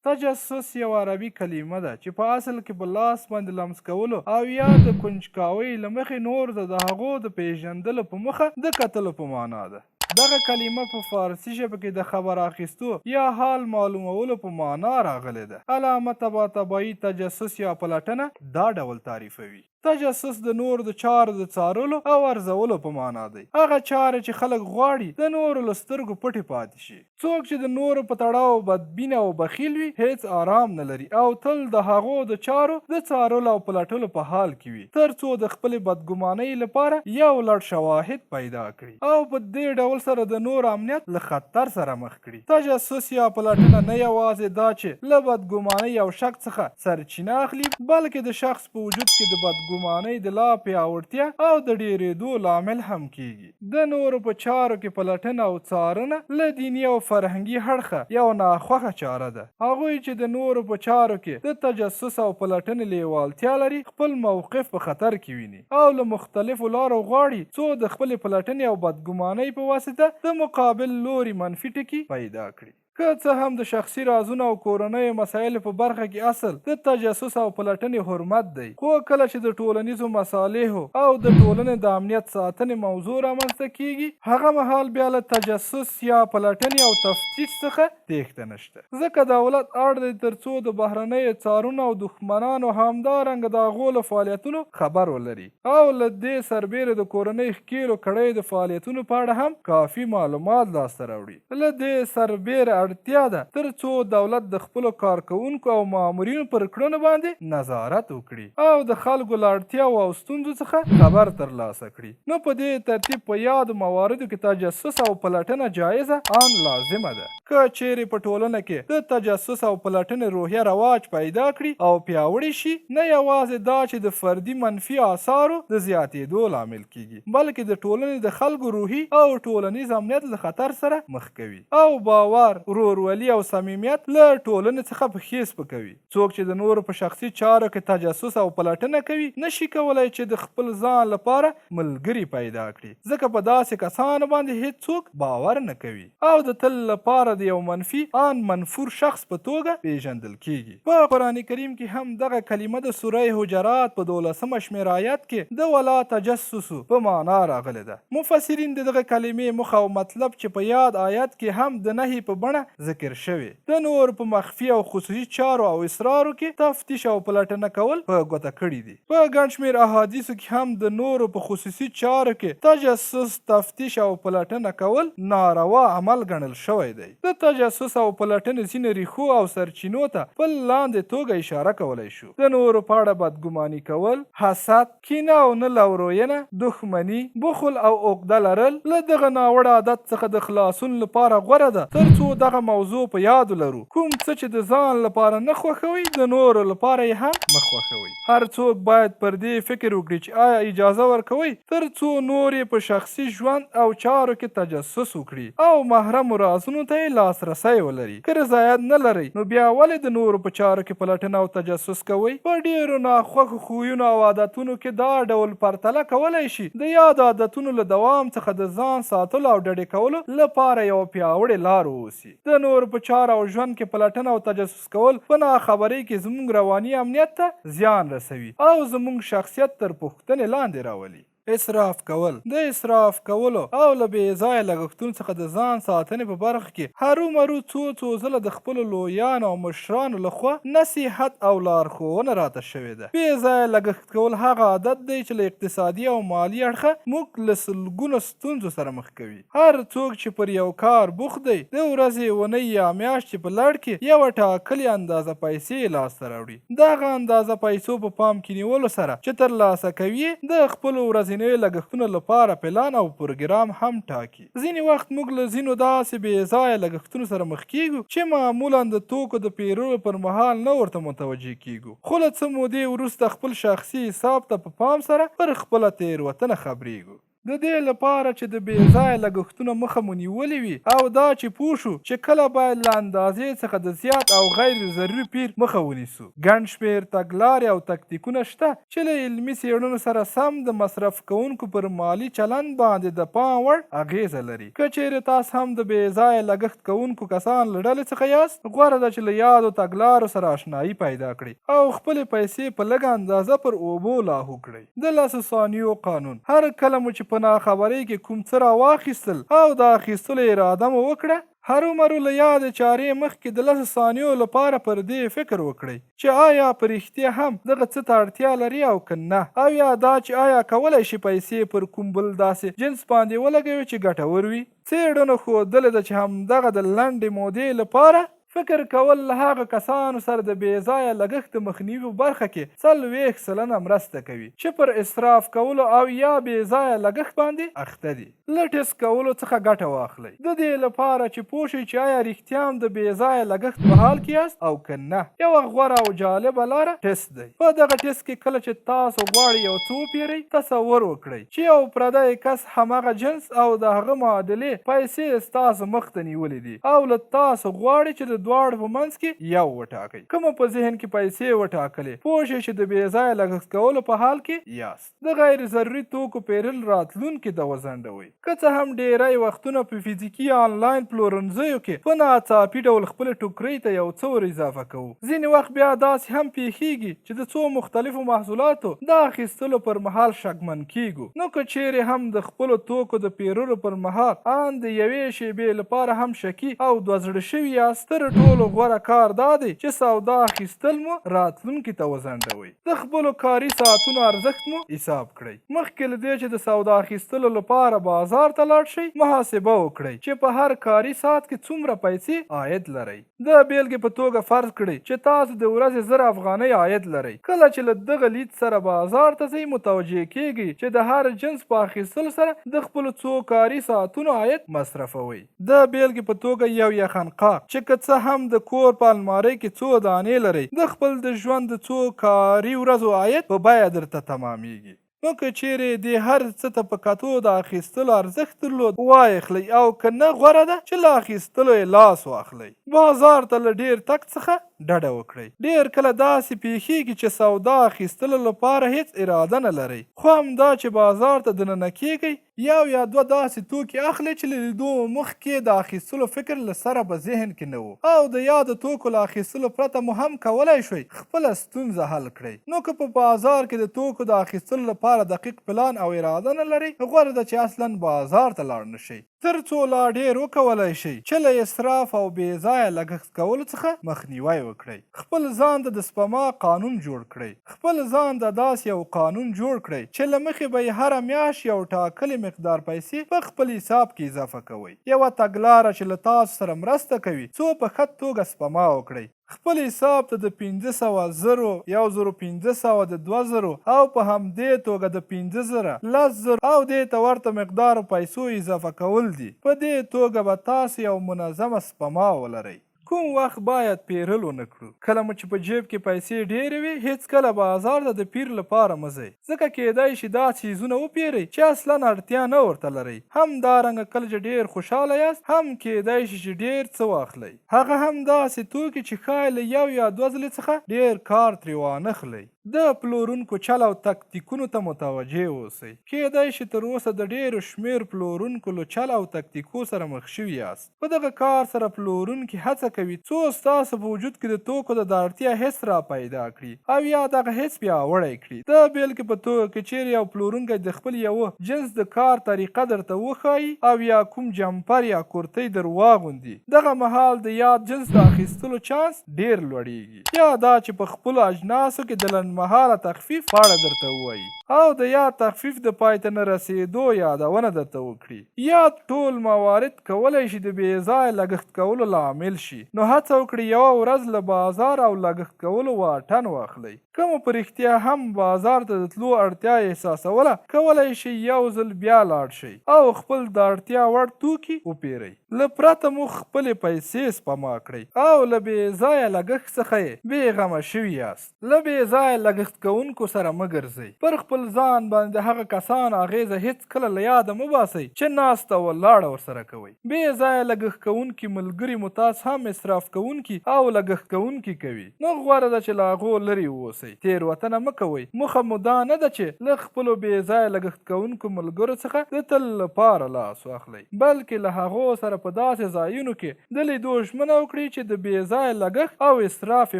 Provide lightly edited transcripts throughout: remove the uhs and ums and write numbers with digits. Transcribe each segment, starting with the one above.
تجسس یوه عربي کلمه ده چې په اصل کې په لاس باندې لمس کولو او یا د کنجکاوۍ له مخې نورو ته د هغو د پېژندلو په موخه د کتلو په معنا ده. دغه کلمه په فارسي ژبه کې د خبر اخیستو یا حال معلومولو په معنا راغلې ده. علامه طباطبایي تجسس یا پلټنه دا ډول تعریفوي. تجسس د نورو د چارو د څارلو او ارزولو په معنا دی. هغه چارې چې خلک غواړي د نورو له سترګو پټې پاتې شي. څوک چې د نورو په تړاو بدبینه او بخیل وي، هېڅ آرام نه لري او تل د هغو د چارو د څارلو او پلټلو په حال کې وي، تر څو د خپلې بدګمانۍ لپاره یو لړ شواهد پیدا کړي او په دې ډول سره د نورو امنیت له خطر سره مخ کړي. تجسس یا پلټنه نه یوازې دا چې له بدګمانۍ او شک څخه سرچینه اخلي، بلکې د شخص په وجود کې د بدګمانۍ د لا پیاوړتیا او د ډېرېدو لامل هم کېږي. د نورو په چارو کې پلټنه او څارنه له دیني او فرهنګي اړخه یوه ناخوښه چاره ده. هغوی چې د نورو په چارو کې د تجسس او پلټنې لېوالتیا لري، خپل موقف په خطر کې ویني او له مختلفو لارو غواړي څو د خپلې پلټنې او بدګمانۍ په واسطه د مقابل لوري منفي ټکي پیدا کړي. که څه هم د شخصي رازونو او کورنیو مسایلو په برخه کې اصل د تجسس او پلټنې حرمت دی، خو کله چې د ټولنیزو مصالحو او د ټولنې د امنیت ساتنې موضوع رامنځته کېږي، هغه مهال بیا له تجسس یا پلټنې او تفتیش څخه تېښته نشته، ځکه دولت اړ دی تر څو د بهرنیو څارونو او دښمنانو همدارنګه د هغو له فعالیتونو خبر ولري او له دې سربېره د کورنۍ ښکېلو کړیو د فعالیتونو په اړه هم کافي معلومات لاسته راوړي. له دې سربېره اړتیا ده تر څو دولت د خپلو کارکوونکو او مامورینو پر کړنو باندې نظارت وکړي او د خلکو له اړتیاوو او ستونزو څخه خبر ترلاسه کړي. نو په دې ترتیب په یادو مواردو کې تجسس او پلټنه جایزه آن لازمه ده. که چېرې په ټولنه کې د تجسس او پلټنې روحیه رواج پیدا کړي او پیاوړې شي، نه یوازې دا چې د فردي منفي آثارو د زیاتېدو لامل کېږي، بلکې د ټولنې د خلکو روحي او ټولنیز امنیت له خطر سره مخ کوي او باور، ورورولي او صمیمیت له ټولنې څخه پښې سپکوي. څوک چې د نورو په شخصي چارو کې تجسس او پلټنه کوي، نه شي کولای چې د خپل ځان لپاره ملګري پیدا کړي، ځکه په داسې کسانو باندې هېڅوک باور نه کوي او د تل لپاره د یو منفي آن منفور شخص په توګه پېژندل کېږي. په قرآن کریم کې هم دغه کلمه د سوره حجرات په دولسمه شمېر آیت کې د ولا تجسسو په معنا راغلې ده. مفسرین د دغه کلمې موخه او مطلب چې په یاد آیت کې هم د نهي په بڼه ذکر شوې، د نورو په مخفي او خصوصي چارو او اسرارو کې تفتیش او پلټنه کول په ګوته کړي دي. په ګڼ شمېر احادیثو کې هم د نورو په خصوصي چارو کې تجسس، تفتیش او پلټنه کول ناروا عمل ګڼل شوی دی. د تجسس او پلټنې ځینو ریښو او سرچینو ته په لاندې توګه اشاره کولای شو، د نورو په اړه بدګماني کول، حسد، کینه او نه لوروینه، دښمني، بخل او عقده لرل. له دغه ناوړه عادت څخه د خلاصون لپاره غوره ده تر څو دغه موضوع په یاد ولرو، کوم څه چې د ځان لپاره نه خوښوئ، د نورو لپاره یې هم مه خوښوئ. هر څوک باید پر دې فکر وکړي چې آیا اجازه ورکوئ تر څو نور یې په شخصي ژوند او چارو کې تجسس وکړي او محرمو رازونو ته یې لاسرسی ولري؟ که رضایت نه لرئ، نو بیا ولې د نورو په چارو کې پلټنه او تجسس کوئ؟ په ډېرو ناخوښو خویونو او عادتونو کې دا ډول پرتله کولای شي د یادو عادتونو له دوام څخه د ځان ساتلو او ډډې کولو لپاره یوه پیاوړې لار واوسي. د نورو په چارو او ژوند کې پلټنه او تجسس کول په ناخبرۍ کې زموږ رواني امنیت ته زیان رسوي او زموږ شخصیت تر پوښتنې لاندې راولي. اسراف کول، د اسراف کولو او له بې ځایه لګښتونو څخه د ځان ساتنې په برخه کې هرومرو څو څو ځله د خپلو لویانو او مشرانو له خوا نصیحت او لارښوونه راته شوې ده. بې ځایه لګښت کول هغه عادت دی چې له اقتصادي او مالي اړخه موږ له سلګونو ستونزو سره مخ کوي. هر څوک چې پر یو کار بوخت دی، د ورځې، اونۍ یا میاشتې په لړ کې یوه ټاکلې اندازه پیسې لاسته راوړي. دغه اندازه پیسو په پام کې نیولو سره چې ترلاسه کوي یې، د خپلو ورځینیو لګښتونو لپاره پلان او پروګرام هم ټاکي. ځینې وخت موږ له ځینو داسې بې ځایه لګښتونو سره مخ کېږو چې معمولاً د توکو د پېرلو پر مهال نه ورته متوجه کېږو، خو له څه مودې وروسته خپل شخصي حساب ته په پام سره پر خپله تېروتنه خبرېږو. د دې لپاره چې د بې ځایه لګښتونو مخه مو نیولې وي او دا چې پوه شو چې کله باید له اندازې څخه د زیات او غیر ضروري پیر مخه ونیسو. ګڼ شمېر تګلارې او تکتیکونه شته چې له علمي څېړنو سره سم د مصرف کوونکو پر مالي چلند باندې د پام وړ اغېزه لري. که چېرې تاسو هم د بې ځایه لګښت کوونکو کسانو له ډلې څخه یاست، غوره ده چې له یادو تګلارو سره اشنايي پیدا کړئ او خپلې پیسې په لږه اندازه پر اوبو لاهو کړئ. د لسو ثانیو قانون، هر کله مو چې په ناخبرۍ کې کوم څه راواخیستل او د اخیستلو اراده مو وکړه، هرومرو له یادې چارې مخکې د لسو ثانیو لپاره پر دې فکر وکړئ چې آیا په رښتیا هم دغه څه ته اړتیا لري او که نه، او یا دا چې آیا کولای شي پیسې پر کوم بل داسې جنس باندې ولګوي چې ګټور وي. څېړنو ښودلې ده چې همدغه د لنډې مودې لپاره فکر کول له هغه کسانو سره د بې ځایه لګښت د مخنیوي په برخه کې 40% مرسته کوي چې پر اسراف کولو او یا بې ځایه لګښت باندې اخته دي. له ټیسټ کولو څخه ګټه واخلئ د دې لپاره چې پوه شئ چې آیا رښتیا هم د بې ځایه لګښت په حال کې یاست او که نه. یوه غوره او جالبه لاره ټیسټ دی. په دغه ټیسټ کې کله چې تاسو غواړئ یو څه وپیرئ، تصور وکړئ چې یو پردی کس همغه جنس او د هغه معادلې پیسې ستاسو مخ ته نیولې دي او له تاسو غواړي چې د دواړو په منځ کې یو وټاکئ. که مو په ذهن کې پیسې وټاکلې، پوه شئ چې د بې ځایه لګښت کولو په حال کې یاست. د غیر ضروري توکو پېرل راتلونکي ته وځنډوئ. که څه هم ډېری وختونه په فزیکي یا انلاین پلورنځیو کې په ناڅاپي ډول خپلې ټوکرۍ ته یو څه ور اضافه کوو، ځینې وخت بیا داسې هم پېښېږي چې د څو مختلفو محصولاتو د اخیستلو پر مهال شکمن کېږو. نو که چېرې هم د خپلو توکو د پېرلو پر مهال ان د یوې شېبې لپاره هم شکي او دوه زړه شوي یاست، تر ټولو غوره کار دا دی چې سودا اخیستل مو راتلونکي ته وځنډوئ. د خپلو کاري ساعتونو ارزښت مو حساب کړئ. مخکې له دې چې د سودا اخیستلو لپاره بازار ته لاړ شئ، محاسبه وکړئ چې په هر کاري ساعت کې څومره پیسې عاید لرئ. د بېلګې په توګه فرض کړئ چې تاسو د ورځې 1000 افغانۍ عاید لرئ. کله چې له دغه لید سره بازار ته ځئ، متوجه کېږئ چې د هر جنس په اخیستلو سره د خپلو څو کاري ساعتونو عاید مصرفوئ. د بېلګې په توګه یو یخنقاق چې که څه هم د کور په المارۍ کې څو دانې لرئ، د خپل د ژوند د څو کاري ورځو عاید په بیه درته تمامېږي. نو که چېرې دې هر څه ته په کتو د اخیستلو ارزښت درلود، وایې خلئ او که نه غوره ده چې له اخیستلو یې لاس واخلئ. بازار ته له ډېر تګ څخه ډډه وکړئ. ډېر کله داسې پېښېږي چې سودا اخیستلو لپاره هېڅ اراده نه لرئ، خو همدا چې بازار ته دننه کېږئ، یو یا دوه داسې توکي اخلئ چې له لیدو مو مخکې د اخیستلو فکر له سره په ذهن کې نه و او د یادو توکو له اخیستلو پرته مو هم کولای شوئ خپله ستونزه حل کړئ. نو که په بازار کې د توکو د اخیستلو لپاره دقیق پلان او اراده نه لرئ، غوره ده چې اصلاً بازار ته لاړ نه شئ، تر څو لا ډېر وکولای شئ چې له اسراف او بې ځایه لګښت کولو څخه مخنیوی وکړئ. خپل ځان ته د سپما قانون جوړ کړئ. خپل ځان ته داسې یو قانون جوړ کړئ چې له مخې به یې هره میاشت یو ټاکلې مقدار پیسې په خپل حساب کې اضافه کوئ. یوه تګلاره چې له تاسو سره مرسته کوي څو په ښه توګه سپما وکړئ. خپل حساب ته د 500، زرو، 1500، د 2000 او په همدې توګه د 5000، 10,000 او دې ته ورته مقدارو پیسو اضافه کول دي. په دې توګه به تاسو یو منظمه سپما ولرئ. کوم وخت باید پیرل ونه کړو؟ کله مو چې په جیب کې پیسې ډېرې وي، هېڅکله بازار ته د پیر لپاره مه ځئ، ځکه کېدای شي دا څیزونه وپېرئ چې اصلاً اړتیا نه ورته لرئ. همدارنګه کله چې ډېر خوشحاله یاست هم کېدای شي چې ډېر څه واخلئ، هغه هم داسې توکي چې ښايي له یو یا دوه ځلې څخه ډېر کار ترې وانخلئ. د پلورونکو چل او تکتیکونو ته متوجه اوسئ. کېدای شي تر اوسه د ډېرو شمېر پلورونکو له چل او تکتیکو سره مخ شوي یاست. په دغه کار سره پلورونکي هڅه کوي څو ستاسو په وجود کې د توکو د اړتیا حس را پیدا کړي او یا دغه حس پیاوړی کړي. د بېلګې په توګه که چېرې یو پلورونکی د خپل یوه جنس د کار طریقه درته وښايي او یا کوم جمپر یا کورتۍ در واغوندي، دغه مهال د یاد جنس د اخیستلو چانس ډېر لوړېږي. یا دا چې په خپلو اجناسو کې د لنډمهاله تخفیف په اړه درته ووايي او د یاد تخفیف د پای ته نه رسېدو یادونه درته وکړي. یاد ټول موارد کولای شي د بې ځایه لګښت کولو لامل شي، نو هڅه وکړئ یوه ورځ له بازار او لګښت کولو واټن واخلئ. که مو په رښتیا هم بازار ته د تلو اړتیا احساسوله، کولای شئ یو ځل بیا لاړ شئ او خپل د اړتیا وړ توکي وپېرئ. له پرته مو خپلې پیسې سپما کړئ او له بې ځایه لګښت څخه یې بې غمه شوي یاست. له بې ځایه لګښت کوونکو سره مه ګرځئ. پر خپل خپل ځان باندې د هغه کسانو اغېزه هېڅکله له یاده مه باسئ چې ناسته ولاړه ورسره کوئ. بې ځایه لګښت کوونکي ملګري مو تاسو هم اسراف کوونکي او لګښت کوونکي کوي، نو غوره ده چې له هغو لرې واوسئ. تېروتنه مه کوئ، موخه مو دا نه ده چې له خپلو بې ځایه لګښت کوونکو ملګرو څخه د تل لپاره لاس واخلئ، بلکې له هغو سره په داسې ځایونو کې د لیدو ژمنه وکړئ چې د بې ځایه لګښت او اسراف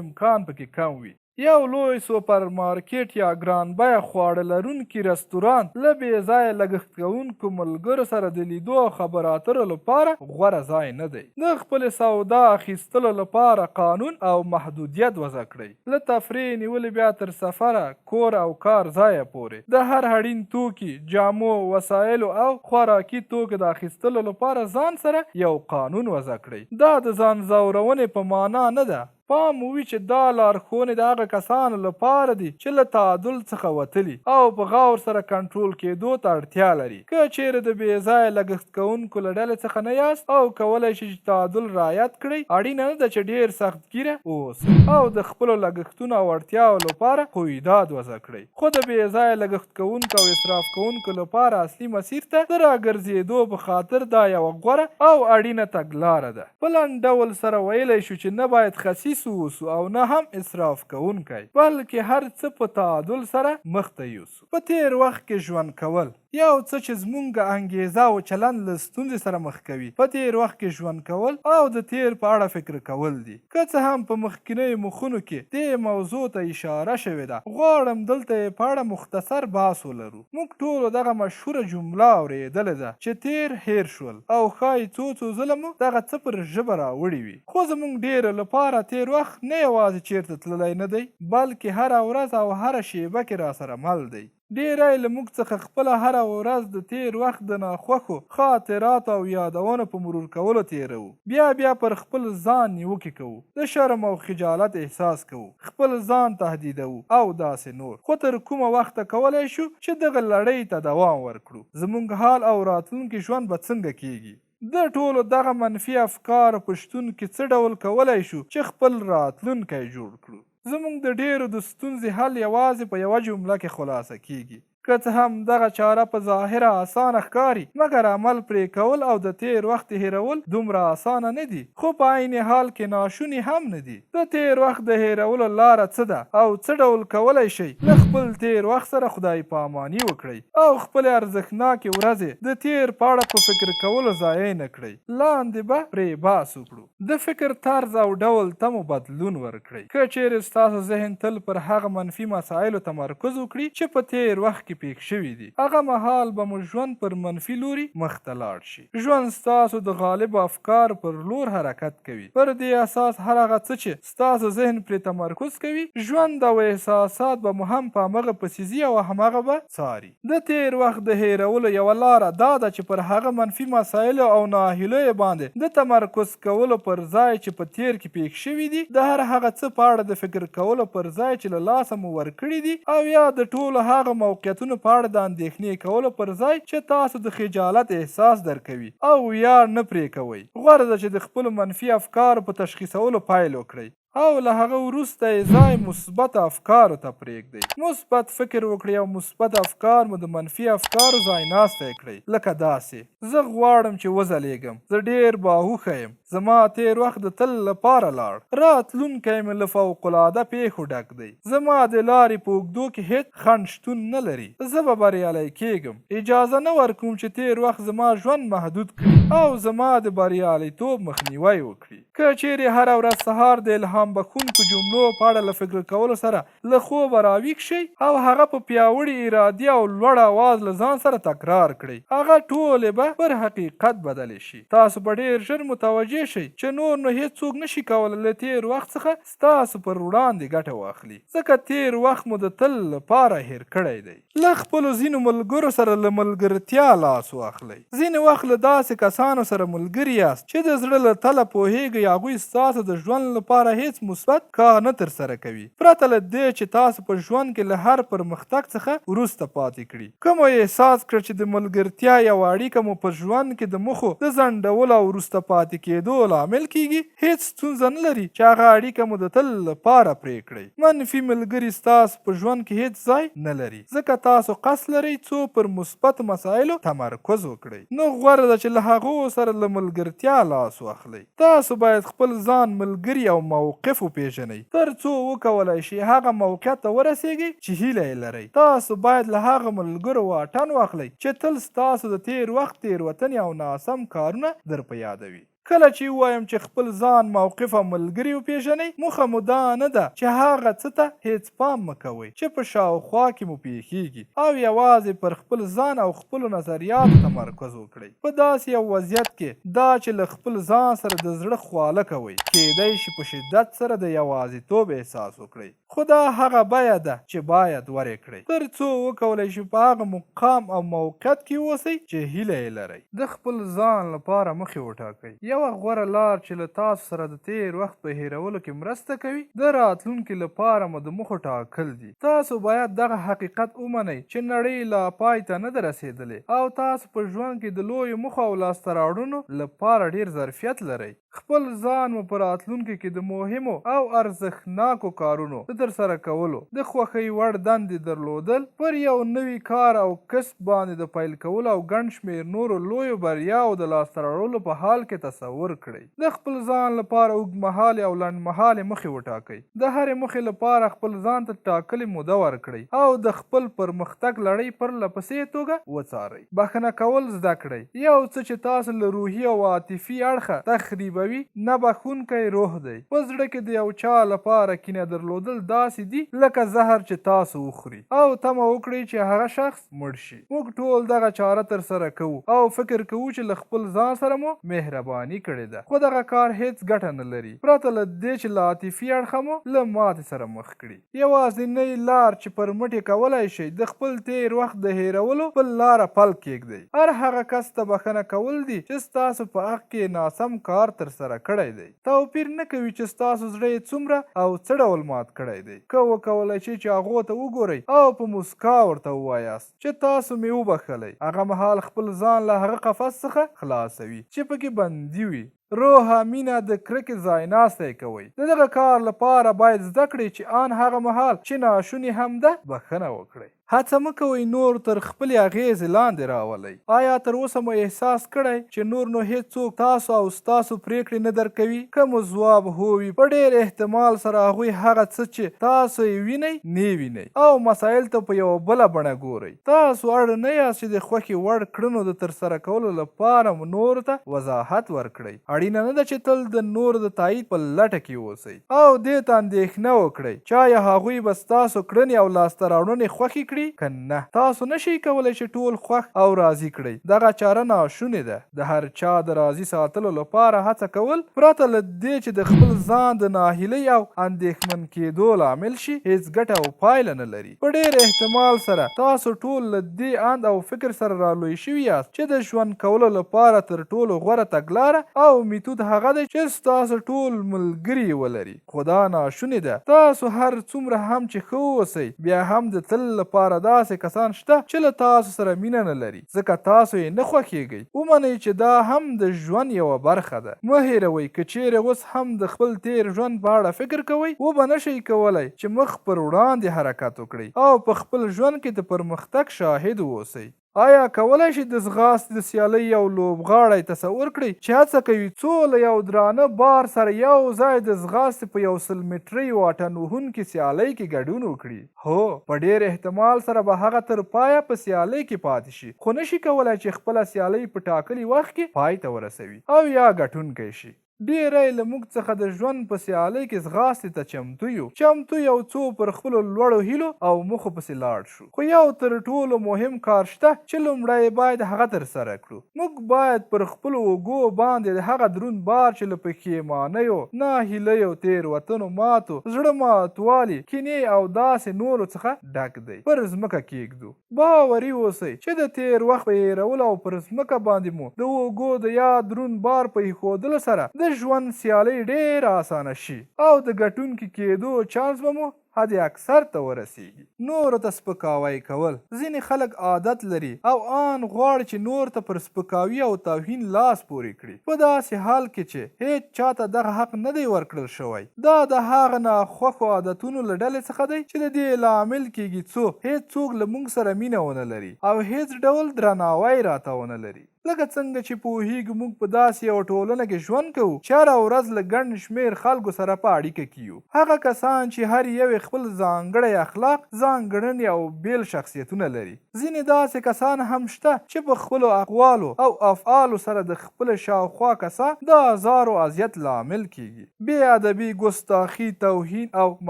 امکان پکې کم وي. یو لوی سوپر مارکېټ یا ګران بیه خواړه لرونکي رستورانت له بې ځایه لګښت کوونکو ملګرو سره د لیدو او خبرو اترو لپاره غوره ځای نه دی. د خپلې سودا اخیستلو لپاره قانون او محدودیت وضع کړئ. له تفریح نیولې بیا تر سفره، کور او کار ځایه پورې د هر اړین توکي، جامو، وسایلو او خوراکي توکو د اخیستلو لپاره ځان سره یو قانون وضع کړئ. دا د ځان ځورونې په مانا نه ده. پام مو وي چې دا لارښوونې د هغه کسانو لپاره دي چې له تعادل څخه وتلي او په غور سره کنټرول کېدو ته اړتیا لري. که چېرې د بې ځایه لګښت کوونکو له ډلې څخه نه یاست او کولای شئ چې تعادل رعایت کړئ، اړینه نه ده چې ډېر سختګیره اوسئ او د خپلو لګښتونو او اړتیاوو لپاره قیودات وضع کړئ، خو د بې ځایه لګښت کوونکو او اسراف کوونکو لپاره اصلي مسیر ته د راګرځېدو په خاطر دا یوه غوره او اړینه تګلاره ده. په لنډ ډول سره ویلی شو چې نه باید خسیس اوسو او نه هم اسراف کوونکی، بلکې هر څه په تعادل سره مخ ته یوسو. په تېر وخت کې ژوند کول، یو څه چې زمونږ انګېزه او چلند له ستونزې سره مخ کوي، په تېر وخت کې ژوند کول او د تېر په اړه فکر کول دي. که څه هم په مخکنیو مخونو کې دې موضوع ته اشاره شوې ده، غواړم دلته یې په اړه مختصر بحث ولرو. موږ ټولو دغه مشهوره جمله اورېدلې ده چې تېر هېر شول او ښايي څو څو ځله مو دغه څه پر ژبه راوړي وي. خو زموږ ډېرو لپاره تېر وخت نه یوازې چېرته تللی نه دی، بلکې هره ورځ او هره شېبه کې راسره مل دی. ډېری له موږ څخه خپله هره ورځ د تېر وخت د ناخوښو خاطراتو او یادونو په مرور کولو تېروو. بیا بیا پر خپل ځان نیوکې کوو، د شرم او خجالت احساس کوو، خپل ځان تهدیدوو او داسې نور. خو تر کومه وخته کولای شو چې دغه لړۍ ته دوام ورکړو؟ زموږ حال او راتلونکي ژوند به څنګه کېږي؟ د ټولو دغه منفي افکارو په شتون کې څه ډول کولای شو چې خپل راتلونکی جوړ کړو؟ زموږ د ډېرو د ستونزې حل یوازې په یوه جمله کې خلاصه کېږي. که څه هم دغه چاره په ظاهره اسانه ښکاري، مګر عمل پرې کول او د تېر وخت هېرول دومره اسانه نه دي، خو په عین حال کې ناشوني هم نه دي. د تېر وخت د هېرولو لاره څه ده او څه ډول کولای شئ له خپل تېر وخت سره خدای پاماني وکړئ او خپلې ارزښتناکې ورځې د تېر په اړه په فکر کولو ضایع نه کړئ؟ لاندې به پرې بحث وکړو. د فکر طرز او ډول ته مو بدلون ورکړئ. که چېرې ستاسو ذهن تل پر هغه منفي مسایلو تمرکز وکړي چې په تېر وخت کې پېښ شوي دي، هغه مهال به مو ژوند پر منفي لوري مخ ته لاړ شي. ژوند ستاسو د غالبو افکارو پر لور حرکت کوي. پر دې اساس هر هغه څه چې ستاسو ذهن پرې تمرکز کوي، ژوند او احساسات به مو هم په همغه پسې ځي او همغه به څاري. د تېر وخت د هېرولو یوه لاره دا ده چې پر هغه منفي مسایلو او ناهیلیو باندې د تمرکز کولو پر ځای چې په تېر کې پېښ شوي دي، د هر هغه څه په اړه د فکر کولو پر ځای چې له لاسه مو ورکړي دي او یا د ټولو هغو موقعیتونو په اړه د اندېښنې کولو پر ځای چې تاسو د خجالت احساس درکوي او ویاړ نه پرې کوئ، غوره ده چې د خپلو منفي افکارو په تشخیصولو پیل وکړئ. او له هغه وروسته یې ځای مثبتو افکارو ته پرېږدئ. مثبت فکر وکړئ او مثبت افکار مو د منفي افکارو ځایناستی کړئ، لکه داسې، زه غواړم چې وځلېږم، زه ډېر باهوښه یم، زما تېر وخت د تل لپاره لاړ، راتلونکی مې له فوق العاده پېښو ډک دی، زما د لارې په اوږدو کې هېڅ خنډ شتون نه لري، زه به بریالی کېږم، اجازه نه ورکوم چې تېر وخت زما ژوند محدود کړي او زما د بریالیتوب مخنیوی وکړي. که چېرې هره ورځ سهار د الهام بښونکو جملو په اړه له فکر کولو سره له خوبه راویښ شئ او هغه په پیاوړي ارادي او لوړ اواز له ځان سره تکرار کړئ، هغه ټولې به پر حقیقت بدلې شي. تاسو به ډېر ژر متوجه شئ چې نور نو هېڅوک نه شي کولی له تېر وخت څخه ستاسو پر وړاندې ګټه واخلي، ځکه تېر وخت مو د تل لپاره هېر کړی دی. له خپلو ځینو ملګرو سره له ملګرتیا لاس واخلئ. ځینې وخت له داسې کسانو. کسانو سره ملګري یاست چې د زړه له تله پوهېږئ هغوی ستاسو د ژوند لپاره هېڅ مثبت کار نه ترسره کوي، پرته له دې چې تاسو په ژوند کې له هر پرمختګ څخه وروسته پاتې کړي. که مو احساس کړه چې د ملګرتیا یوه اړیکه مو په ژوند کې د موخو د ځنډولو او وروسته پاتې کېدو لامل کېږي، هېڅ ستونزه نه لري چې هغه اړیکه مو د تل لپاره پرې کړئ. منفي ملګري ستاسو په ژوند کې هېڅ ځای نه لري، ځکه تاسو قصد لرئ څو پر مثبتو مسایلو تمرکز وکړئ، نو غوره ده چې له هغو سره له ملګرتیا لاس واخلئ. تاسو باید خپل ځان، ملګري او موقف وپېژنئ، تر څو وکولای شئ هغه موقعیت ته ورسېږئ چې هیله یې لرئ. تاسو باید له هغو ملګرو واټن واخلئ چې تل ستاسو د تېر وخت تېروتنې او ناسم کارونه در په یادوي. کله چې ووایم چې خپل ځان، موقف او ملګري وپېژنئ، موخه مو دا نه ده چې هغه څه ته هېڅ پام مه کوئ چې په شاوخوا کې مو پېښېږي او یوازې پر خپل ځان او خپلو نظریاتو تمرکز وکړئ. په داسې یو وضعیت کې دا چې له خپل ځان سره د زړه خواله کوئ، کېدای شي په شدت سره د یوازېتوب احساس وکړئ. خو دا هغه بیه ده چې باید ور یې کړئ، تر څو وکولای شئ په هغه مقام او موقعیت کې اوسئ چې هیله یې لرئ. د خپل ځان لپاره موخې وټاکئ. یوه غوره لار چې له تاسو سره د تېر وخت په هېرولو کې مرسته کوي، د راتلونکي لپاره مو د موخو ټاکل دي. تاسو باید دغه حقیقت ومنئ چې نړۍ لا پای ته نه ده رسېدلې او تاسو په ژوند کې د لویو موخو او لاسته راوړنو لپاره ډېر ظرفیت لرئ. خپل ځان مو په راتلونکي کې د مهمو او ارزښتناکو کارونو د ترسره کولو، د خوښۍ وړ دندې درلودل، پر یو نوي کار او کسب باندې د پیل کولو او ګڼ شمېر نورو لویو بریاوو د لاسته راوړلو په حال کې تصور کړئ. د خپل ځان لپاره اوږدمهالې او لنډمهالې موخې وټاکئ. د هرې موخې لپاره خپل ځان ته ټاکلې موده ورکړئ او د خپل پرمختګ لړۍ پرله پسې توګه وڅارئ. بښنه کول زده کړئ. یو څه چې تاسو له روحي او عاطفي اړخه تخریبوي، نه بښونکی روح دی. په زړه کې د یو چا لپاره کینه درلودل داسې دي لکه زهر چې تاسو وخوري او تمه وکړئ چې هغه شخص مړ شي. موږ ټول دغه چاره ترسره کوو او فکر کوو چې له خپل ځان سره مو مهرباني کړې ده، خو دغه کار هېڅ ګټه نه لري، پرته له دې چې له عاطفي اړخه مو له ماتې سره مخ کړي. یوازینۍ لار چې پر مټ یې کولای شئ د خپل تېر وخت د هېرولو پر لاره پل کېږدئ، هر هغه کس ته بښنه کول دي چې ستاسو په حق کې یې ناسم کار ترسره کړی دی. توپیر نه کوي چې ستاسو زړه یې څومره او څه ډول مات کړی دی. که وکولای شئ چې هغو ته وګورئ او په موسکا ورته ووایاست چې تاسو مې وبښلئ، هغه مهال خپل ځان له هغه قفس څخه خلاصوي چې پکې بندي وي. روحه مینه د کرکې ځایناستی کوئ. د دغه کار لپاره باید زده کړئ چې آن هغه مهال چې ناشونې هم ده، بښنه وکړئ. هڅه مه کوئ نور تر خپلې اغېزې لاندې راولئ. آیا تر اوسه مو احساس کړی چې نور نو هېڅوک تاسو او ستاسو پرېکړې نه درک کوي؟ که مو ځواب هو وي، په ډېر احتمال سره هغوی هغه څه چې تاسو یې وینئ، نۀ وینئ او مسایل ته په یوه بله بڼه ګورئ. تاسو اړ نه یاست چې د خوښې وړ کړنو د ترسره کولو لپاره مو نورو ته وضاحت ورکړئ. اړینه نه ده چې تل د نورو د تایید په لټه کې اوسئ او دې ته اندېښنه وکړئ چې آیا هغوی به ستاسو کړنې او لاسته راوړنې خوښې کړي که نه. تاسو نه شئ کولی چې ټول خوښ او راضي کړئ. دغه چاره ناشونې ده. د هر چا د راضي ساتلو لپاره هڅه کول پرته له دې چې د خپل ځان د ناهیلۍ او اندېښمن کېدو لامل شي، هېڅ ګټه او پایله نه لري. په ډېر احتمال سره تاسو ټول له دې اند او فکر سره را لوی شوي یاست چې د ژوند کولو لپاره تر ټولو غوره تګلاره او میتود هغه دی چې ستاسو ټول ملګري یې ولري، خو دا ناشونې ده. تاسو هر څومره هم چې ښه واوسئ، بیا هم د تل لپاره داسې کسان شته چې له تاسو سره مینه نه لري. ځکه تاسو یې نه خوښېږئ. ومنئ چې دا هم د ژوند یوه برخه ده. مه هېروئ، که چېرې اوس هم د خپل تېر ژوند په اړه فکر کوئ، وبه نه شئ کولای چې مخ پر وړاندې حرکت وکړئ او په خپل ژوند کې د پرمختګ شاهد واوسئ. آیا کولای شئ د ځغاستې د سیالۍ یو لوبغاړی تصور کړئ چې هڅه کوي څو له یو درانه بار سره یو ځای د ځغاستې په یو 100 مټرۍ واټن وهونکې سیالۍ کې ګډون وکړي؟ هو، په ډېر احتمال سره به هغه تر پایه په سیالۍ کې پاتې شي، خو نه شي کولای چې خپله سیالۍ په ټاکلي وخت کې پای ته ورسوي او یا ګټونکی شي. ډېری له موږ څخه د ژوند په سیالۍ کې ځغاستې ته چمتو یو، چمتو یو څو پر خپلو لوړو هیلو او موخو پسې لاړ شو. خو یو تر ټولو مهم کار شته چې لومړی باید هغه ترسره کړو. موږ باید پر خپلو اوږو باندې د هغه دروند بار چې له پښېمانیو، ناهیلیو، تېروتنو، ماتو، زړه ماتوالي، کینې او داسې نورو څخه ډک دی، پر ځمکه کېږدو. باوري اوسئ چې د تېر وخت په هېرولو او پر ځمکه باندې مو د اوږو د یاد دروند بار په ایښودلو سره د ژوند سیالۍ ډېره اسانه شي او د ګټونکي کېدو چانس به مو حد اکثر ته ورسېږي. نورو ته سپکاوی کول، ځینې خلک عادت لري او آن غواړي چې نورو ته پر سپکاوي او توهین لاس پورې کړي، په داسې حال کې چې هېڅ چاته دغه حق نه دی ورکړل شوی. دا د هغه ناخوښو عادتونو له ډلې څخه دی چې د دې لامل کېږي څو هېڅوک له موږ سره مینه ونه لري او هېڅ ډول درناوی راته ونه لري. لکه څنګه چې پوهېږو موږ په داسې یوه ټولنه کې ژوند کوو چې هره ورځ له ګڼ شمېر خلکو سره په اړیکه کې یو. هغه کسان چې هر یو یې خپل ځانګړی اخلاق، ځانګړنې او بېل شخصیتونه لري. ځینې داسې کسان هم شته چې په خپلو اقوالو او افعالو سره د خپل شاوخوا کسان د ازار و اذیت لامل کېږي. بې ادبي، ګستاخي، توهین او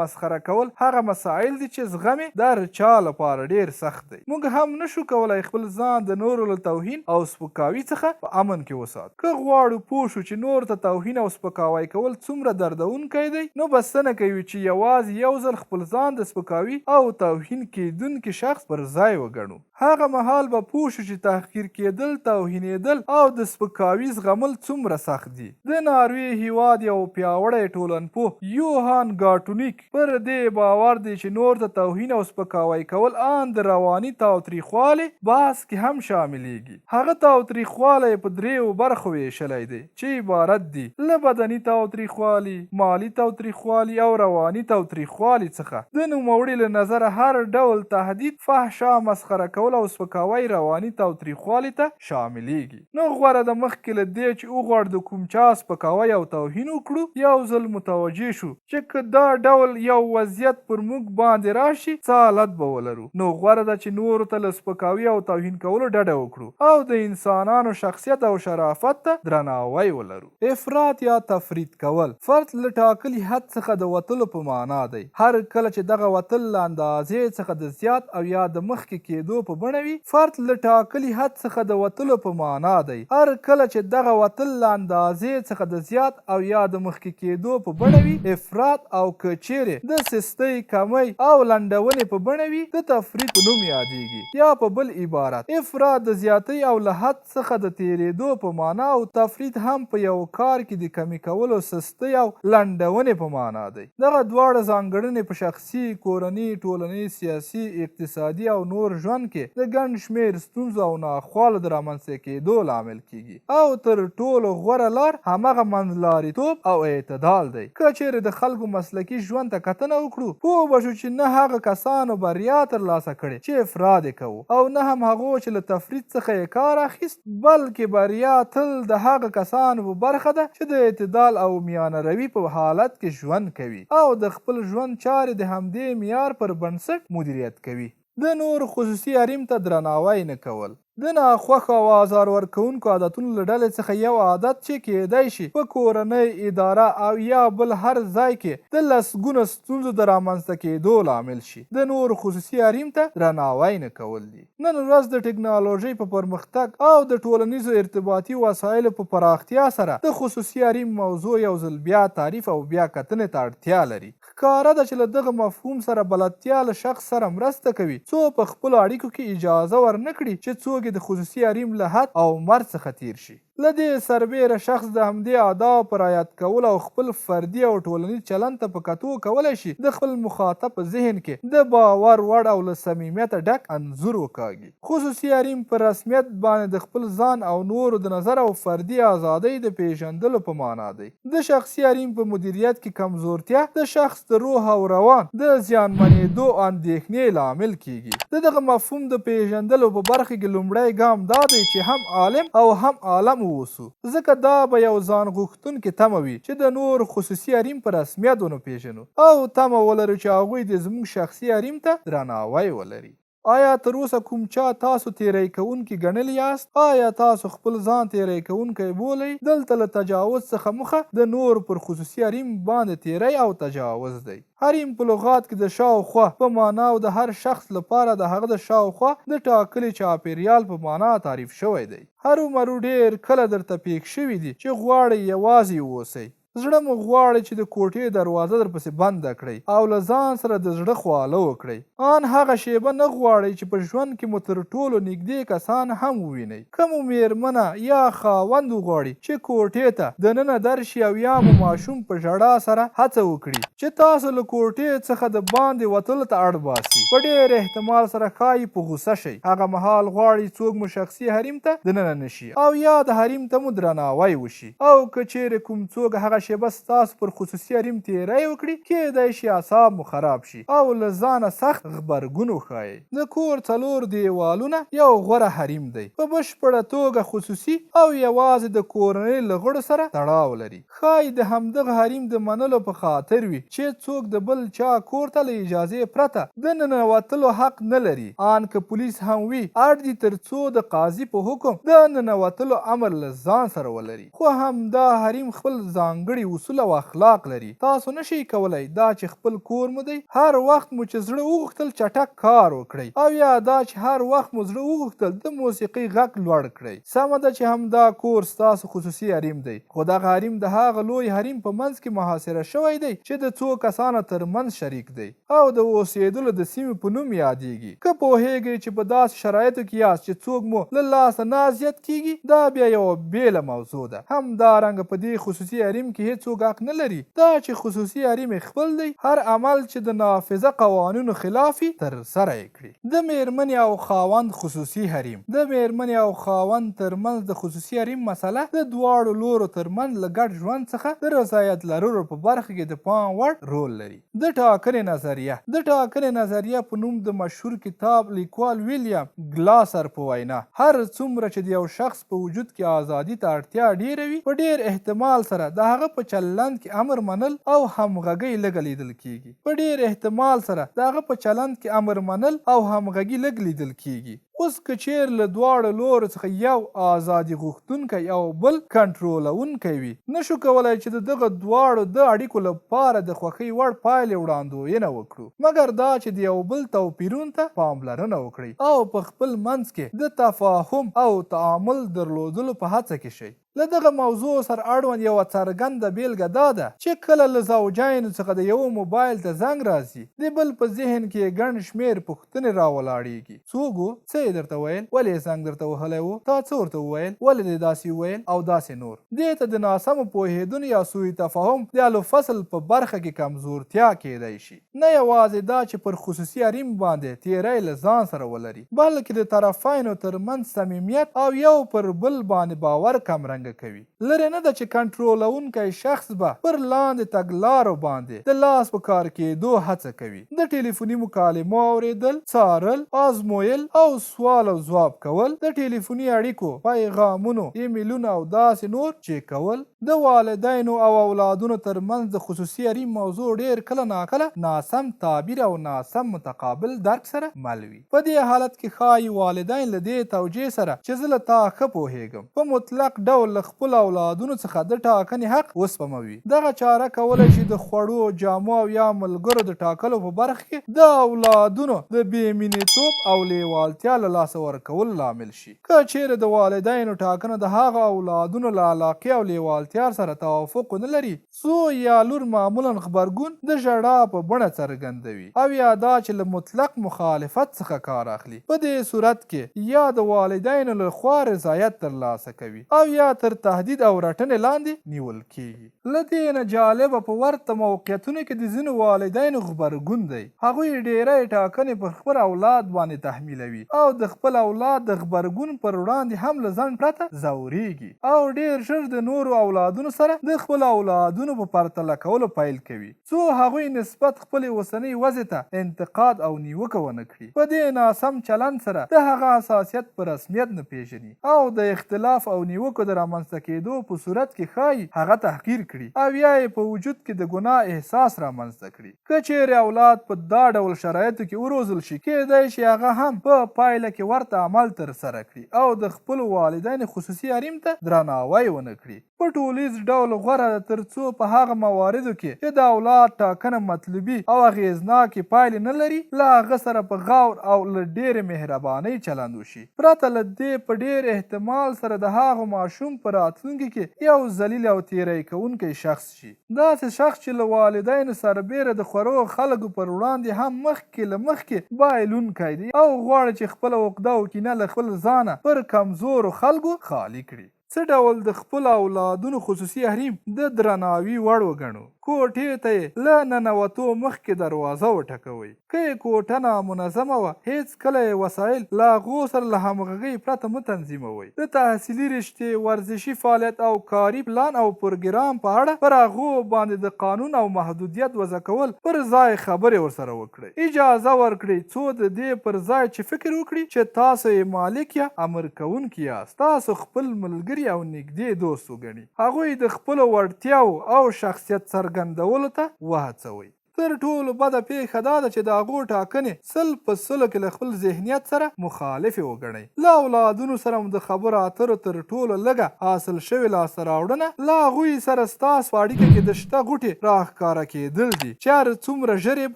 مسخره کول هغه مسایل دي چې زغم یې د هر چا لپاره ډېر سخت دی. موږ هم نه شو کولای خپل ځان د نورو له توهین او سپکاوي څخه په امن کې وساتو. که غواړو پوه شو چې نورو ته توهین او سپکاوی کول څومره دردونکی دی، نو بسنه کوي چې یوازې یو ځل خپل ځان د سپکاوي او توهین کېدونکي شخص پر ځای وګڼو. هغه مهال به پوه شو چې تحقیر کېدل، توهینېدل او د سپکاوي زغمل څومره سخت دي. د ناروې هېواد یو پیاوړی ټولنپوه یوهان ګاټونیک پر دې باور دی چې نور ته توهین او سپکاوی کول آن د رواني تاوتریخوالي بحث کې هم شاملېږي. هغه تاوتریخوالی په درېیو برخو وېشلی دی. چې عبارت دي له بدني تاوتریخوالي، مالي تاوتریخوالي او رواني تاوتریخوالي څخه. د نوموړي له نظره هر ډول تهدید، فحشا، مسخره کول او سپکاوی رواني تاوتریخوالي ته شاملیږي. نو غوره ده مخکې له دې چې وغواړو د کوم چا سپکاوی او توهین وکړو، یو ځل متوجه شو چې که دا ډول یو وضعیت پر موږ باندې راشي څه حالت به ولرو، نو غوره ده چې نورو ته له سپکاوي او توهین کولو ډډه وکړو او د انسانانو شخصیت او شرافت ته درناوی ولرو. افراط یا تفریط کول، فرد له ټاکلي حد څخه د وتلو په معنا دی، هر کله چې دغه وتل له اندازې څخه د زیات او یا د مخکې کېدو په بڼه وي، فرد له ټاکلي حد څخه د وتلو په معنا دی، هر کله چې دغه وتل له اندازې څخه د زیات او یا د مخکې کېدو په بڼه وي، افراط، او که چېرې د سستۍ، کمۍ او لنډونې په بڼه وي، د تفریط په نوم یادېږي. یا په بل عبارت، افراط د زیاتۍ او له حد څخه د تېرېدو په معنا او تفریط هم په یو کار کې د کمي کولو، سستۍ او لنډونې په معنا دی. دغه دواړه ځانګړنې په شخصي، کورني، ټولنیز، سیاسي، اقتصادي او نور ژوند کې د ګڼ شمېر ستونزو او ناخوالو د رامنځته کېدو لامل کېږي. او تر ټولو غوره لار همغه منځلاریتوب او اعتدال دی. که چېرې د خلکو مسلکي ژوند ته کتنه وکړو، پوه به شو چې نه هغه کسانو بریا تر لاسه کړې چې افراد یې کوو او نه هم هغو چې له تفریط څخه یې کار اخیست، بلکې بریا تل د هغه کسانو په برخه ده چې د اعتدال او میانه روي په حالت کې ژوند کوي او د خپل ژوند چارې د همدې معیار پر بنسټ مدیریت کوي. د نورو خصوصي حریم ته درناوی نه کول. د ناخوښو او آزار ورکوونکو عادتونو له ډلې څخه یو عادت چې کېدای شي په کورنۍ، اداره او یا بل هر ځای کې د لسګونه ستونزو د رامنځته کېدو لامل شي، د نورو خصوصي حریم ته درناوی نه کول دي. نن ورځ د ټکنالوژۍ په پرمختګ او د ټولنیزو ارتباطي وسایلو په پراختیا سره د خصوصي حریم موضوع یو ځل بیا تعریف او بیا کتنې ته اړتیا لري. ښکاره ده چې له دغه مفهوم سره بلدتیا له شخص سره مرسته کوي څو په خپلو اړیکو کې اجازه ور نه کړي چې څوک یې د خصوصي حریم له حد او مرز څخه تېر شي. له دې سربېره شخص د همدې آدابو په رعایت کولو او خپل فردي او ټولنیز چلند ته په کتو کولای شي د خپل مخاطب په ذهن کې د باور وړ او له صمیمیته ډک انځور وکاږي. خصوصي حریم په رسمیت باندې د خپل ځان او نورو د نظر او فردي ازادۍ د پېژندلو په معنا دی. د شخصي حریم په مدیریت کې کمزورتیا د شخص د روح او روان د زیانمنېدو اندېښنې لامل کېږي. د دغه مفهوم د پېژندلو په برخه کې لومړی ګام دا دی چې هم عالم او هم عالم واوسو، ځکه دا به یو ځان غوښتونکې تمه وي چې د نورو خصوصي حریم په رسمیت ونه پېژنو او تمه ولرو چې هغوی دې زموږ شخصي حریم ته درناوی ولري. آیا تر اوسه کوم چا تاسو تیری کوونکي ګڼلي یاست؟ آیا تاسو خپل ځان تیری کوونکی بولئ؟ دلته له تجاوز څخه موخه د نورو پر خصوصي حریم باندې تیری او تجاوز دی. حریم په لغات کې د شاوخوا په مانا او د هر شخص لپاره د هغه د شاوخوا د ټاکلي چاپیریال په مانا تعریف شوی دی. هرومرو ډېر کله درته پېښ شوي دي چې غواړئ یوازې اوسئ. زړه مو غواړي چې د کوټې دروازه درپسې بنده کړئ او له ځان سره د زړه خواله وکړئ. آن هغه شېبه نه غواړئ چې په ژوند کې مو تر ټولو نږدې کسان هم ووینئ. که مو مېرمنه یا خاوند وغواړي چې کوټې ته دننه درشي او یا مو ماشوم په ژړا سره هڅه وکړي چې تاسو له کوټې څخه د باندې وتلو ته اړ باسي، په ډېر احتمال سره ښايي په غوسه شئ. هغه مهال غواړئ څوک مو شخصي حریم ته دننه نه شي او یا د حریم ته مو درناوی وشي. او که چېرې کوم څوک هغه شېبه ستاسو پر خصوصي حریم تېری وکړي، کېدای شي اعصاب مو خراب شي او له ځانه سخت غبرګون وښایئ. د کور څلور دېوالونه یو غوره حریم دی، په بشپړه توګه خصوصي او یوازې د کورنۍ له غړو سره تړاو لري. ښايي د همدغه حریم د منلو په خاطر وي چې څوک د بل چا کور ته له اجازې پرته د ننوتلو حق نه لري، آن که پولیس هم وي، اړ دي تر څو د قاضي په حکم د ننوتلو امر له ځان سره ولري. خو همدا حریم خپل ځانګړي اصول او اخلاق لري. تاسو نه شئ کولای دا چې خپل کور مو دی، هر وخت مو چې زړه وغوښتل چټک کار وکړئ او یا دا چې هر وخت مو زړه وغوښتل د موسیقۍ غږ لوړ کړئ. سمه ده چې همدا کور ستاسو خصوصي حریم دی، خو دغه حریم د هغه لوی حریم په منځ کې محاصره شوی دی چې د څو کسانو تر منځ شریک دی او د اوسېدلو د سیمې په نوم یادېږي. که پوهېږئ چې په داسې شرایطو کې یاست چې څوک مو له لاسه نه اذیت کېږي، دا بیا یوه بېله موضوع ده. همدارنګه په دې خصوصي حریم کې هېڅوک حق نه لري دا چې خصوصي حریم یې خپل دی، هر عمل چې د نافذه قوانینو خلاف وي، ترسره یې کړي. د مېرمنې او خاوند خصوصي حریم. د مېرمنې او خاوند تر منځ د خصوصي حریم مسئله د دواړو لورو تر منځ له ګډ ژوند څخه د رضایت لرلو په برخه کې د پام وړ رول لري. د ټاکنې نظریه. د ټاکنې نظریه په نوم د مشهور کتاب لیکوال ویلیام ګلاسر په وینا، هر څومره چې د یو شخص په وجود کې ازادي ته اړتیا ډېره وي، په ډېر احتمال سره د هغه په چلند کې امر منل او همغږۍ لږه لیدل کېږي. په ډېر احتمال سره د هغه په چلند کې امر منل او همغږي لږ لیدل کېږي. اوس که چېرې له دواړو لورو څخه یو ازادي غوښتونکی او بل کنټرولوونکی وي، نه شو کولای چې د دغه دواړو د اړیکو لپاره د خوښۍ وړ پایلې وړاندوینه وکړو، مګر دا چې د یو بل توپیرونو ته پاملرنه وکړئ او په خپل منځ کې د تفاهم او تعامل درلودلو په هڅه کې شئ. له دغه موضوع سره اړوند یوه څرګنده بېلګه دا ده چې کله له زوجینو څخه د یوه موبایل ته زنګ راځي، د بل په ذهن کې یې ګڼ شمېر پوښتنې راولاړېږي، څوک و؟ څه یې درته ویل؟ ولې یې زنګ درته وهلی و؟ تا څه ورته وویل؟ ولې دې داسې وویل؟ او داسې نور. دې ته د ناسمو پوهېدنو یا سوء تفاهم د حل و فصل په برخه کې کمزورتیا کېدای شي. نه یوازې دا چې پر خصوصي حریم باندې تېری له ځان سره ولري، بلکې د طرفینو تر منځ صمیمیت او یو پر بل باندې باور کمرنګه کوي. لرې نه ده چې کنټرولوونکی شخص به پر لاندې تګلارو باندې د لاس په کار کېدو هڅه کوي، د ټیلیفوني مکالمو اورېدل، څارل، ازمویل او سوال او ځواب کول، د ټیلیفوني اړیکو، پیغامونو، ایمیلونو او داسې نور چیک کول. د والدینو او اولادونو تر منځ د خصوصي حریم موضوع ډېر کله ناکله ناسم تعبیر او ناسم متقابل درک سره مل وي. په دې حالت کې ښايي والدین له دې توجیه سره چې زه له تا ښه پوهېږم، په مطلق ډول له خپلو اولادونو څخه د ټاکنې حق وسپموي. دغه چاره کولی شي د خوړو، جامو او یا ملګرو د ټاکلو په برخه کې د اولادونو د بې مینېتوب او لېوالتیا له لاسه ورکولو لامل شي. که چېرې د والدینو ټاکنه د هغه اولادونو له علاقې او لېوالتیا سره توافق ونه لري، زوی یا لور معمولاً غبرګون د ژړا په بڼه څرګندوي او یا دا چې له مطلق مخالفت څخه کار اخلي. په دې صورت کې یا د والدینو له خوا رضایت ترلاسه کوي او یا تر تهدید او رټنې لاندې نیول کېږي. له دې نه جالبه په ورته موقعیتونو کې د ځینو والدینو غبرګون دی. هغوی ډېری ټاکنې پر خپل اولاد باندې تحمیلوي او د خپل اولاد د غبرګون پر وړاندې هم له ځنډ پرته ځورېږي او ډېر ژر د نورو اولادونو اولادونو سره د خپلو اولادونو په پرتله کولو پیل کوي، څو هغوی نسبت خپلې اوسنۍ وضعې ته انتقاد او نیوکه ونه کړي. په دې ناسم چلند سره د هغه حساسیت په رسمیت نه پېژني او د اختلاف او نیوکو د رامنځته کېدو په صورت کې ښايي هغه تحقیر کړي او یا یې په وجود کې د ګناه احساس رامنځته کړي. که چېرې اولاد په دا ډول شرایطو کې وروزل شي، کېدای شي هغه هم په پایله کې ورته عمل ترسره کړي او د خپلو والدینو خصوصي حریم ته درناوی ونه کړي. په ټولیز ډول غوره ده تر څو په هغه مواردو کې چې د اولاد ټاکنه مطلوبي او اغېزناکې پایلې نه لري، له هغه سره په غور او له ډېرې مهربانۍ چلند وشي. پرته له دې په ډېر احتمال سره د هغه ماشوم په راتلونکي کې یو ذلیل او تېری کوونکی شخص شي. داسې شخص چې له والدینو سربېره د خورو خلکو پر وړاندې هم مخکې له مخکې بایلونکی دی او غواړي چې خپله عقده او کینه له خپل ځانه پر کمزورو خلکو خالي کړي. څه ډول د خپلو اولادونو خصوصي حریم د درناوي وړ وګڼو؟ کوټې ته یې له ننوتو مخکې دروازه وټکوئ. که یې کوټه نامنظمه وه، هېڅکله یې وسایل له هغو سره له همغږۍ پرته مه تنظیموئ. د تحصیلي رشتې، ورزشي فعالیت او کاري پلان او پروګرام په اړه پر هغو باندې د قانون او محدودیت وضع کول پر ځای خبرې ورسره وکړئ. اجازه ورکړئ څو د دې پر ځای چې فکر وکړي چې تاسو یې مالک یا امر کوونکي یاست، تاسو خپل ملګري او نږدې دوست وګڼي. هغوی د خپلو وړتیاوو او شخصیت څرګندولو ته وهڅوئ. تر ټولو بده پېښه دا ده چې د هغو ټاکنې 100% کې له خپل ذهنیت سره مخالفې وګڼئ. له اولادونو سره مو د خبرو اترو تر ټولو لږه حاصل شوې لاسته راوړنه له هغوی سره ستاسو په اړیکه کې د شته غوټې راښکاره کېدل دي چې هر څومره ژر یې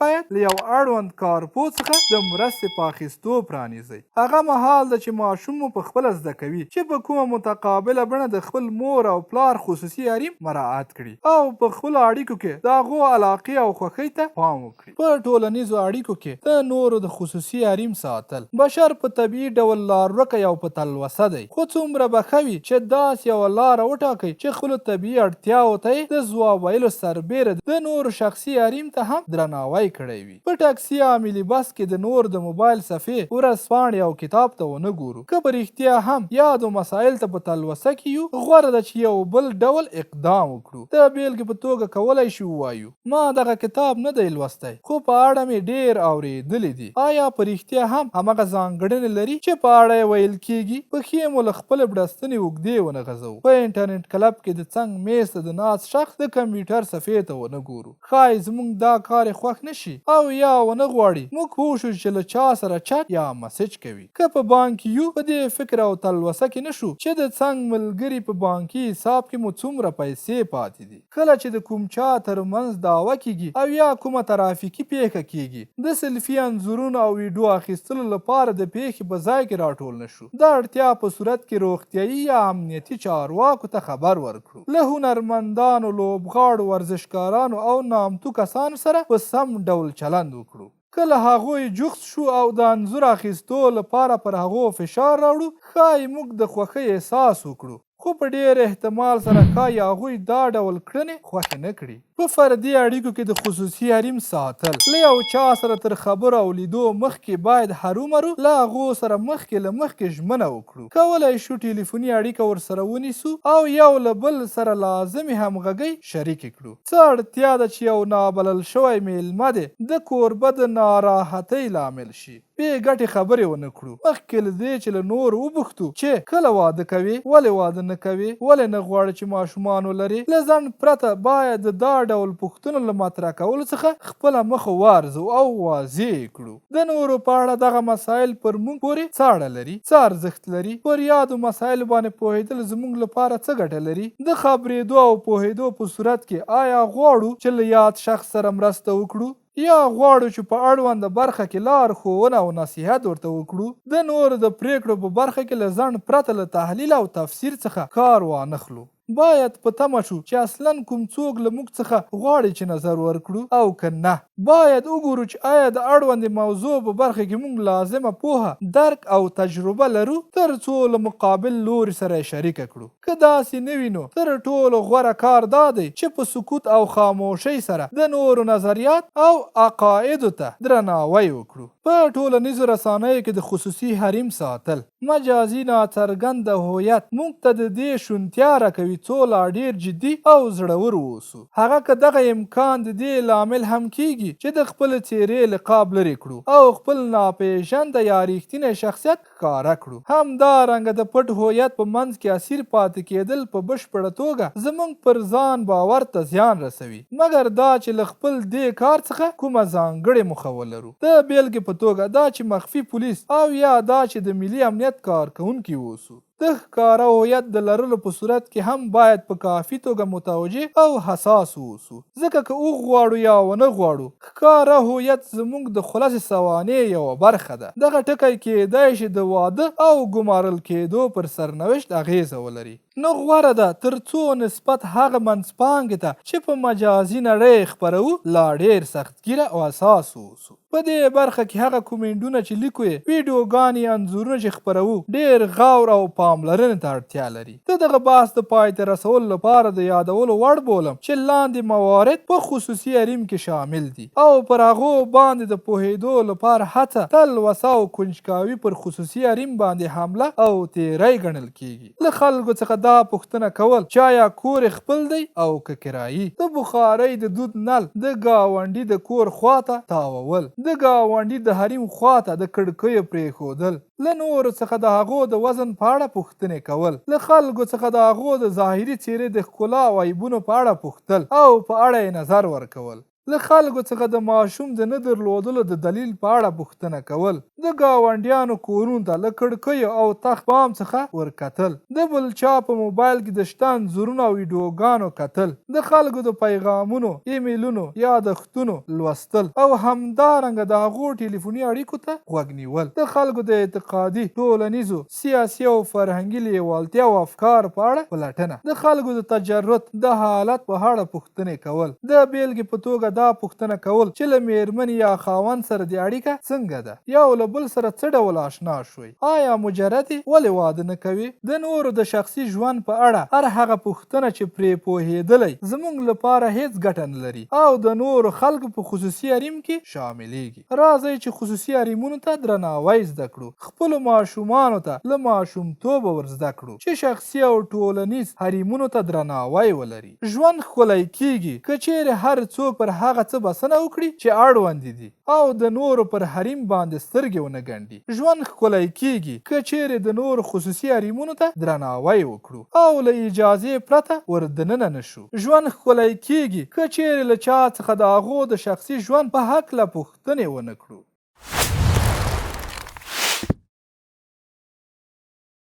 باید له یو اړوند کارپوه څخه د مرستې په اخیستو پرانیزئ. هغه مهال ده چې ماشوم مو په خپله زده کوي چې په کومه متقابله بڼه د خپل مور او پلار خصوصي حریم مراعت کړي او په خپلو اړیکو کې د هغو علاقې او خوښۍ ته پام وکړي. په ټولنیزو اړیکو کې د نورو د خصوصي حریم ساتل. بشر په طبیعي ډول لارورکی او په تلوسه دی، خو څومره به ښه وي چې داسې یوه لاره وټاکئ چې خپلو طبیعي اړتیاوو ته یې د ځواب ویلو سربېره د نورو شخصي حریم ته هم درناوی کړی وي. په ټکسي یا ملي بس کې د نورو د موبایل صفحې، ورځپاڼې او کتاب ته ونه ګورو. که په رښتیا هم یادو مسایل ته په تلوسه کې یو، غوره ده چې یو بل ډول اقدام وکړو. د بېلګې په توګه کولای شو ووایو، ما دغه کتاب نه دی لوستی، خو په اړه مې ډېر اورېدلي دي. آیا په رښتیا هم همغه ځانګړنې لري چې په اړه یې ویل کېږي؟ پښې مو له خپلې بړستنې اوږدې ونه غځوو. په انټرنېټ کلب کې د څنګ مېز ته د ناست شخص د کمپیوټر صفحې ته ونه ګورو. ښايي زموږ دا کار یې خوښ نه شي او یا ونه غواړي موږ پوه شو چې له چا سره چټ یا مسج کوي. که په بانک کې یو، په دې فکر او تلوسه کې نه شو چې د څنګ ملګري په بانکي حساب کې مو څومره پیسې پاتې دي. کله چې د کوم چا تر منځ دعوه کېږي او یا کومه ترافیکي پېښه کېږي، د سلفي انځورونو او ویډیو اخیستلو لپاره د پېښې په ځای کې راټول نه شو. د اړتیا په صورت کې روغتیايي یا امنیتي چارواکو ته خبر ورکړو. له هنرمندانو، لوبغاړو، ورزشکارانو او نامتو کسانو سره په سم ډول چلند وکړو. که له هغوی جوخت شو او د انځور اخیستو لپاره پر هغو فشار راوړو، ښايي موږ د خوښۍ احساس وکړو، خو په ډېر احتمال سره ښايي هغوی دا ډول کړنې خوښې نه کړي. په فردي اړیکو کې د خصوصي حریم ساتل، له یو چا سره تر خبرو او لیدو مخکې باید هرومرو له هغو سره مخکې له مخکې ژمنه وکړو. کولای شو ټیلیفوني اړیکه ورسره ونیسو او یو له بل سره لازمې همغږۍ شریکې کړو. څه اړتیا ده چې یو نابلل شوی مېلمه دې د کوربه د ناراحتۍ لامل شي؟ بې ګټې خبرې ونه کړو. مخکې له دې چې له نورو وپوښتو چې کله واده کوې، ولې واده نه کوې، ولې نه غواړې چې ماشومان ولرې، له ځنډ پرته باید د دا ډول پوښتنو له مطرح کولو څخه خپله مخه وارزوو او واضح یې کړو. د نورو په اړه دغه مسایل پر موږ پورې څه اړه لري؟ څه ارزښت لري؟ پر یادو مسایلو باندې پوهېدل زموږ لپاره څه ګټه لري؟ د خبرېدو او پوهېدو په صورت کې آیا غواړو چې له یاد شخص سره مرسته وکړو؟ یا غواړو چې په اړونده برخه کې لار ښوونه او نصیحت ورته وکړو، د نورو د پرېکړو په برخه کې له ځنډ پرته له تحلیل او تفسیر څخه کار وانخلو. باید په تمه شو چې اصلاً کوم څوک له موږ څخه غواړي چې نظر ورکړو او که نه. باید وګورو چې آیا د اړوندې موضوع په برخه کې موږ لازمه پوهه، درک او تجربه لرو تر څو له مقابل لوري سره یې شریکه کړو. که داسې نه وي نو تر ټولو غوره کار دا دی چې په سکوت او خاموشۍ سره د نورو نظریات او عقایدو ته درناوی وکړو. په ټولنیزو رسانیو کې د خصوصي حریم ساتل. مجازي ناڅرګند هویت موږ ته د دې شونتیا راکوي څو لا ډېر جدي او زړور واوسو. هغه که دغه امکان د دې لامل هم کېږي چې د خپلې څېرې لقاب لرې کړو او خپل ناپېژنده یا رښتینی شخصیت ښکاره کړو. همدارنګه د پټ هویت په منځ کې اسیر پاتې کېدل په بشپړه توګه زموږ پر ځان باور ته زیان رسوي، مګر دا چې له خپل دې کار څخه کومه ځانګړې موخه ولرو. د بېلګې په توګه دا چې مخفي پولیس او یا دا چې د ملي امنیت کارکوونکي اوسو. د ښکاره هویت د لرلو په صورت کې هم باید په کافي توګه متوجه او حساس اوسو، ځکه که وغواړو یا ونه غواړو، ښکاره هویت زموږ د خلاصې سوانح یوه برخه ده. دغه ټکی کېدای شي د واده او ګمارل کېدو پر سرنوشت اغېزه ولري. نو غوره ده تر څو نسبت هغه منځپانګې ته چې په مجازي نړۍ یې خپروو لا ډېر سختګیره او حساس اوسو. په دې برخه کې هغه کومنډونه چې لیکو یې، ویډیوګانې یا انځورونه چې خپروو ډېر غور او پاملرنې ته اړتیا لري. د دغه بحث د پای ته رسولو لپاره د یادولو وړ بولم چې لاندې موارد په خصوصي حریم کې شامل دي او پر هغو باندې د پوهېدو لپاره هڅه، تلوسه او کنجکاوي پر خصوصي حریم باندې حمله او تېری ګڼل کېږي. له خلکو څخه دا پوښتنه کول چې ایا کور یې خپل دی او که کرایي؟ د بخارۍ د دود نل د ګاونډي د کور خواته تاوول، د ګاونډي د حریم خواته د کړکیو پرېښودل، له نورو څخه د هغو د وزن په اړه پوښتنې کول، له خلکو څخه د هغو د ظاهري څېرې د ښکلا او عیبونو په اړه پوښتل او په اړه یې نظر ورکول. له خلکو څخه د ماشوم د نه درلودلو د دلیل په اړه پوښتنه کول، د ګاونډیانو کورونو ته له کړکیو او تخت بام څخه ورکتل، د بل چا په موبایل کې د شته انځورونو او ویډیوګانو کتل، د خلکو د پیغامونو، ایمیلونو، یادښتونو لوستل او همدارنګه د هغو ټیلیفوني اړیکو ته غوږ نیول، د خلکو د اعتقادي، ټولنیزو، سیاسي او فرهنګي لیوالتیا او افکارو په اړه پلټنه، د خلکو د تجرد د حالت په اړه پوښتنې کول، د بېلګې په توګه دا پوښتنه کول چې له مېرمنې یا خاوند سره دې اړیکه څنګه ده؟ یو له بل سره څه ډول آشنا شوئ؟ آیا مجرد یې؟ ولې واده نه کوې؟ د نورو د شخصي ژوند په اړه هر هغه پوښتنه چې پرې پوهېدلی زموږ لپاره هېڅ ګټه نه لري او د نورو خلکو په خصوصي حریم کې شاملېږي. راځئ چې خصوصي حریمونو ته درناوی زده کړو. خپلو ماشومانو ته له ماشومتوبه ور زده کړو چې شخصي او ټولنیز حریمونو ته درناوی ولري. ژوند ښکلی کېږي که چېرې هر څوک پر هغه څه بسنه وکړي چې اړوند یې دي او د نورو پر حریم باندې سترګې ونه ګنډي. ژوند ښکلی کېږي که چېرې د نورو خصوصي حریمونو ته درناوی وکړو او له اجازې پرته ور دننه نه شو. ژوند ښکلی کېږي که چېرې له چا څخه د هغو د شخصي ژوند په هکله پوښتنې ونه کړو.